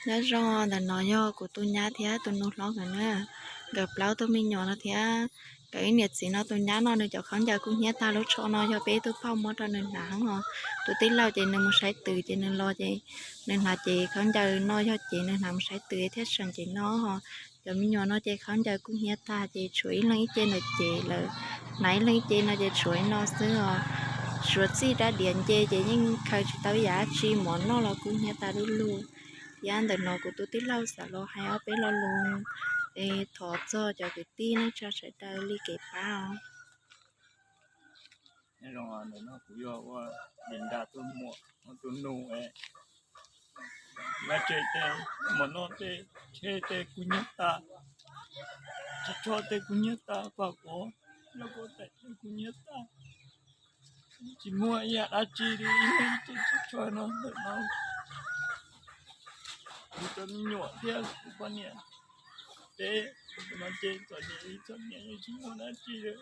Nyob zoo, ntawm no yog kuv tus nyab thiab tus nus hlob nkawd na. Nkawd plaub tug me nyuam no thiab nkawd ib niam txiv no. Tus nyab no nws cov khaub ncaws kub hnyiab tag, lub tsho no yog peb tug phauj muab rau nws hnav os. Tus tij laug ces nws mus saib twm ces nws los ces nws hnav ces khaub ncaws no yog ces nws hnav mus saib twm thiaj seem ces no ho. Cov me nyuam no ces khaub ncaws kub hnyiab tag ces tshuav ib leeg ib ce ntawm ces lawm. Hnav ib leeg ib ce no ces tshuav ib no xwb os. Suav txij rab diav nce ces yeej khaws tsis tau yam dab tsi, mov noj los kub hnyiab tag lug lug. Thiab ntawm no kuv tus tij laug xav los hais ob peb lo lus es thov txog cov kwv tij neej tsa sawv daws li kev pab os. Ntawm no kuv yog ua li nra tus muam tus nus es, laj tsev tej, mov noj tej, tsheb tej kub hnyiab tag, tsis tshua tej kub hnyiab tag, paj kov, laj kov tej kub hnyiab tag, tsis muaj ib yam dab tsi li, tsis tshua no ntawm no. Kuv cov me nyuam thiab kuv poj niam, peb no ces txom nyem li txom nyem, yeej tsis muaj dab tsi li.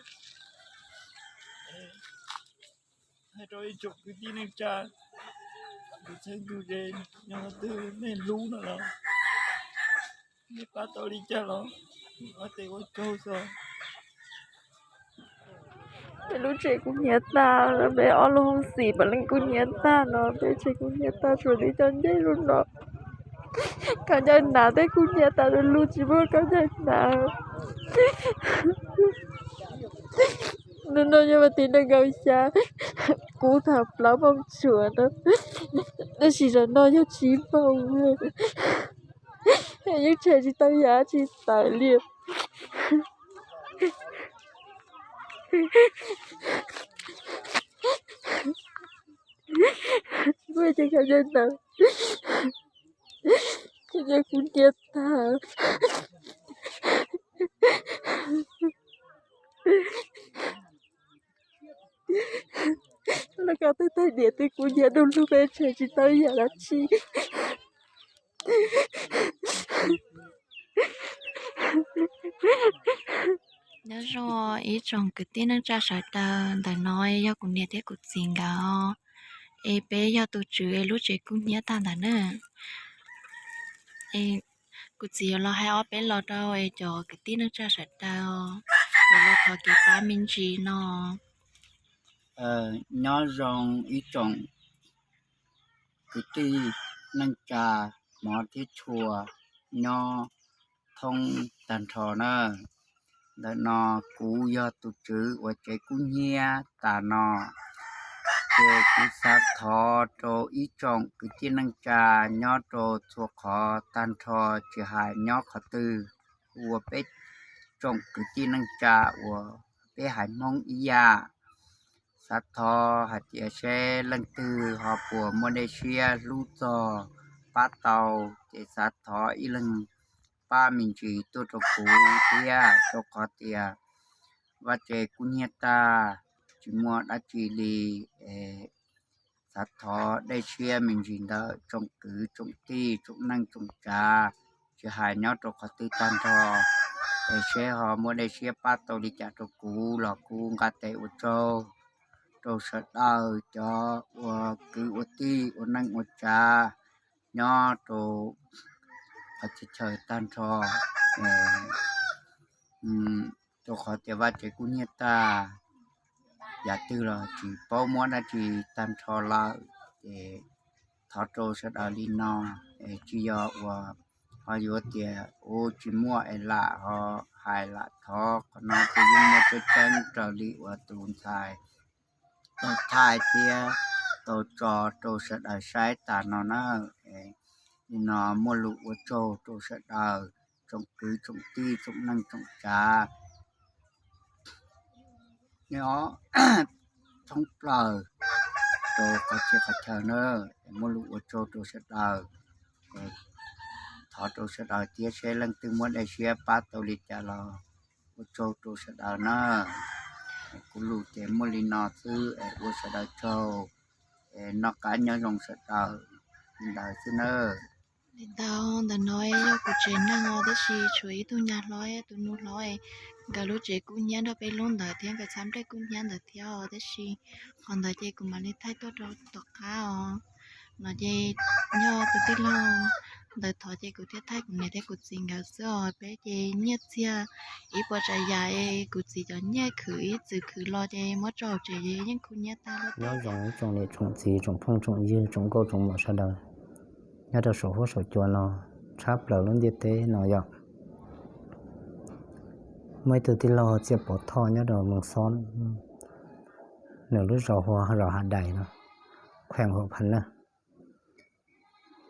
Hais rau ib tsoom kwv tij neej tsa, tus txheeb tus ze, yog leej twg nej hlub no los nej pab tau li cas los ua tes ua tsaug xwb. Peb lub tsev kub hnyiab tag, peb ob lub hoob xim mas yeej kub hnyiab tag no, peb tsev kub hnyiab tag, tshuav tib co ncej lub no. Khaub ncaws hnav tej kub hnyiab tag lug lug, tsis muaj khaub ncaws hnav. Hnub no yog vas thib nees nkaum xya, kub thaum plaub moos tshuav no, tab sis zaum no yog tsib moos, yeej tshem tsis tau yam dab tsi tawm li. Kuv ces khaub ncaws ntawd ces kub hnyiab tag. Lawv koj twb tag diam twb kub hnyiab du lug, peb tshem tsis tau yam dab tsi. Nyob zoo ib tsoom kwv tij neej tsa sawv daws, ntawm no yog kuv niam thiab kuv txiv nkawd, es peb yog tus tswv es lub tsev kub hnyiab tag ntawd na. Kuv txiv yuav los hais ob peb lo rau es cov kwv tij neej tsa sawv daws, los thov kev pab me ntsis no. Nyob zoo ib tsoom kwv tij neej tsa hmov thiab tshua nyob thoob tag nrho na. Ntawm no kuv yog tus tswv uas tsev kub hnyiab tas no, ces kuv xav thov rau ib tsoom kwv tij neej tsa nyob rau txhua qhov tag nrho, tsis hais nyob qhov twg, ua peb tsoom kwv tij neej tsa uas peb haiv Hmoob ib yam. Xav thov hais tias seb leej twg ho puas muaj dej siab hlub txog pab tau, ces xav thov ib leeg pab me ntsis tuaj rau kuv thiab, rau qhov tias vaj tse kub hnyiab tag, tsis muaj dab tsi li. Xav thov dej siab me ntsis ntawm tsoom kwv tsoom tij tsoom neej tsoom tsav, tsis hais nyob rau qhov twg tag nrho, es seb ho muaj dej siab pab tau li cas rau kuv los kuv nqa tes ua tsaug rau sawv daws cov ua kwv ua tij ua neej ua tsav nyob rau qhov chaw tag nrho, rau qhov tias vaj tse kub hnyiab tag, yam twg los tsis paub muab dab tsi tag nrho lawm, ces thov rau sawv daws li no, es tsis yog uas ho yuav tias ua tsis muaj es lam ho hais lam thov, qhov no ces yeej muaj tseeb tseeb raws li uas tus ntxhais tau thaij thiab tau tso rau sawv daws saib tas no na. Li no muaj lus ua tsaug rau sawv daws, tsoom kwv tsoom tij tsoom neej tsoom tsav. Nyob thoob plaws rau qhov txhia qhov chaw na, muaj lus ua tsaug rau sawv daws. Thov rau sawv daws thiab seb leej twg muaj dej siab pab tau li cas los ua tsaug rau sawv daws na. Kuv lus ces muaj li no xwb es ua sawv daws tsaug, es noj qab nyob zoo sawv daws li ntawd xwb na. Li ntawd, ntawm no yog kuv tsev neeg os, tab sis tshuav ib tug nyab hlob, tus nus hlob, nkawd lub tsev kub hnyiab nrog peb lub ntawd thiab, nkawd txhab nplej kub hnyiab ntawd thiab os, tab sis qhov ntawd ces kuv mam li thaij tuaj rau tom qab os. No ces yog tus tij laug ntawd thov ces kuv thiaj thaij kuv niam thiab kuv txiv nkawd xwb os. Peb ces nyiaj txiag ib puas tsav yam es kuv txiv cov nyiaj khwv ib txwm khwv los ces muab tso hauv tsev yeej khu nyiaj tag lawm. Nyob zoo ib tsoom niam tsoom txiv tsoom phooj tsoom ywg tsoom nkauj tsoom muam sawv daws nyob rau saum huab saum cua no, tshab plaws lub ntiaj teb no yom. Muaj ib tug tij laug Txiaj Pov Thoj nyob rau Moos Xob, nws lub zos hu ua zos Hav Dais no, khueem Huam Phan na.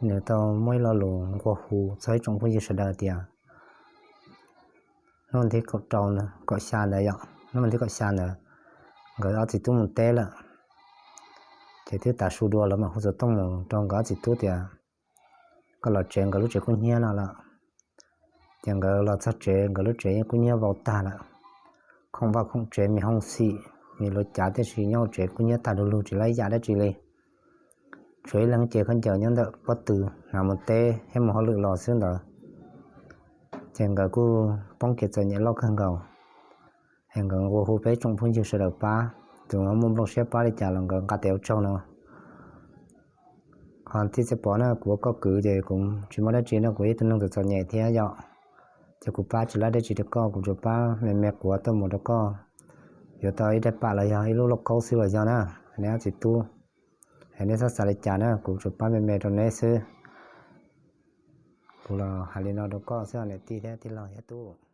Nws tau muaj ib lo lus nqua hu txog ib tsoom phooj ywg sawv daws tias hnub tim kaum rau, kaum xya ntawd yom, hnub tim kaum xya ntawd nkawd ob txiv tub mus teb lawm. Ces twb tav su dua lawv mam hu xov tooj mus rau nkawd ob txiv tub tias kom los tsev, nkawd lub tsev kub hnyiab no lawm. Ces nkawd los txog tsev, nkawd lub tsev yeej kub hnyiab vau tag lawm. Khoom vaj khoom tsev, me hoob xim, me luav cav, tiam sis nyob hauv tsev kub hnyiab tag du lug tsis lab yam dab tsi li. Tshuav ib leeg cev khaub ncaws nyob ntawm pob tw hnav mus teb thiab mus hauj lwm los xwb ntawd. Ces nkawd kuj poob kev txom nyem loj kawg nkaus. Es nkawd nqua hu peb tsoom phooj ywg sawv daws pab, tus muaj nplooj siab pab li cas los nkawd nqa tes ua tsaug no. Ho tij Txiaj Pov na, kuv ua koj kwv ces kuv tsis muaj dab tsi no, kuv ib tug neeg txom txom nyem thiab yom. Ces kuv pab tsis lab dab tsi rau koj, kuv tsuas pab me me quav tuaj mus rau koj, yuav tau ib daim pam los yog ib lub lauj kaub xwb los yog na, neb ob txiv tub. Es neb txhob xav li cas na, kuv tsuas pab me me rau neb xwb. Kuv los hais li no rau koj xwb niam tij thiab tij laug thiab tub.